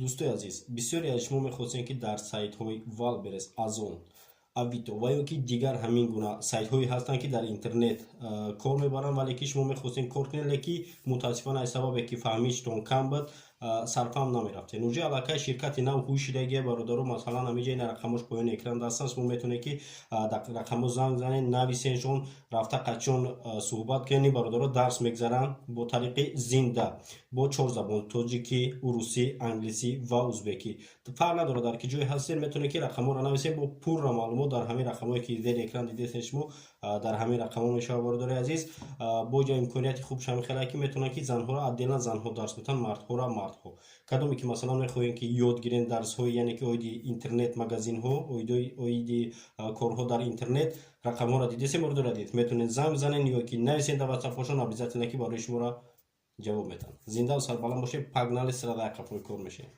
Дӯстои азиз, бисёре аз шумо мехостем, ки дар сайтҳои Вайлдберриз, Озон, Авито ва ё ки дигар ҳамин гуна сайтҳое ҳастанд, ки дар интернет кор мебаранд, вале ки шумо мехостем кор кунед, леки мутаассифона аз сабабе ки фаҳмиштон кам буд, сарфаҳм намерафтед. Уже аллакай ширкати нав ҳуй шидагия, бародаро. Масалан, ҳамиҷа ина рақамош поёни экран дастан. Шумо метавонед, ки дар рақамҳо занг занед, нависеншон, рафта қачон суҳбат кунед. Ин бародаро дарс мегзаранд бо тариқи зинда бо чор забон: тоҷикӣ, урусӣ, англисӣ ва узбекӣ. Фарқ надорад, дар ки ҷое ҳастед, метавонед, ки рақамҳоро нависед. Бо пурра маълумот дар ҳамин рақамҳое, ки зери экран дидесед шумо, дар ҳамин рақамҳо мешавад. Бародари азиз, бо ҷа имконияти хуб шамихелае, ки метавонанд, ки занҳоро отдельно занҳо дарс метаванд, мардҳоро мардҳо. Кадоме ки, масалан, мехоҳем, ки ёд гирем дарсҳои, яъне ки оиди интернет магазинҳо, оиди корҳо дар интернет, рақамҳоро дидесем, бародари азиз, метавонед занг бизанед ё ки нависед дар ватсапҳошон, обязательно ки барои шуморо ҷавоб медиҳанд. Зиндаву сарбаланд бошед. Погнали, сразу қафои кор мешавем.